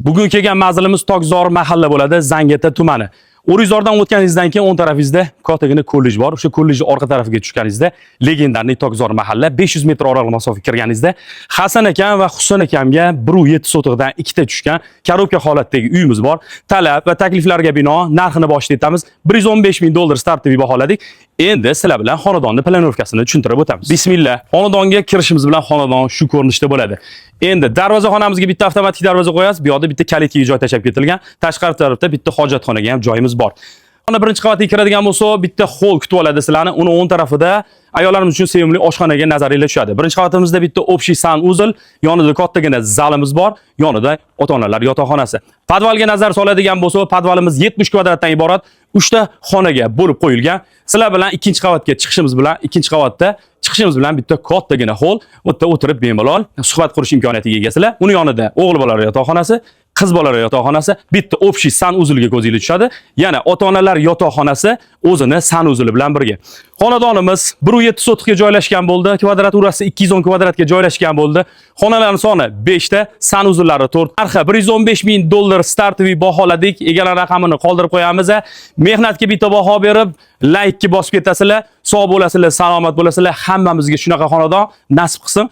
Bugun kelgan manzilimiz Tokzor mahalla bo'ladi, Zangiota tumani. O'rikzordan o'tganingizdan keyin o'ng tarafingizda kattagina kollej bor. O'sha kollejning orqa tarafiga tushganingizda легендарный Tokzor mahalla, 500 metr oraliq masofaga kirganingizda Hasan akam va Husan akamga 1.7 sotixdan ikkita tushgan коробка holatdagi uyimiz bor. Talab va takliflarga binoan narxini boshida aytamiz. 115 ming dollar стартовый baholadik. Endi sizlar bilan xonadonni планировка sini tushuntirib o'tamiz. Bismillah. Xonadonga kirishimiz bilan xonadon shu ko'rinishda bo'ladi. Endi darvozaxonamizga bitta avtomatik darvoza qo'yasiz. Bu yoqda bitta калитка ga joy tashlab ketilgan. Tashqari tarafda bitta hojatxonaga ham joyimiz bor. Xona birinchi qavatga kiradigan bo'lsa, bitta hol kutib oladi sizlarni. Uni o'ng tarafida ayollarimiz uchun sevimli oshxonaga nazaringlar tushadi. Birinchi qavatimizda bitta общий санузел, yonida kattagina zalimiz bor, yonida ota-onalar yotoqxonasi. Podvalga nazar soladigan bo'lsa, podvalimiz 70 kvadratdan iborat 3 ta xonaga bo'lib qo'yilgan. Sizlar bilan ikkinchi qavatga chiqishimiz bilan, ikkinchi qavatda chiqishimiz bilan bitta kattagina hol, u yerda o'tirib bemalol suhbat qurish imkoniyatiga egasizlar. Uni yonida o'g'il bolalar yotoqxonasi, qiz bolalar yotoqxonasi, bitta общий санузел ga ko'zinglar tushadi. Yana ota-onalar yotoqxonasi o'zini санузел i bilan birga. Xonadonimiz 1.7 sotixga joylashgan bo'ldi. Kvadraturasi 210 kvadratga joylashgan bo'ldi. Xonalarning soni 5 ta, санузел lari 4. Narxi 115 ming dollar стартовый baholadik. Egalar raqamini qoldirib qo'yamiz. Mehnatga bitta baho berib, laykni bosib ketasizlar. Sog' bo'lasizlar, salomat bo'lasizlar. Hammamizga shunaqa xonadon nasib qilsin.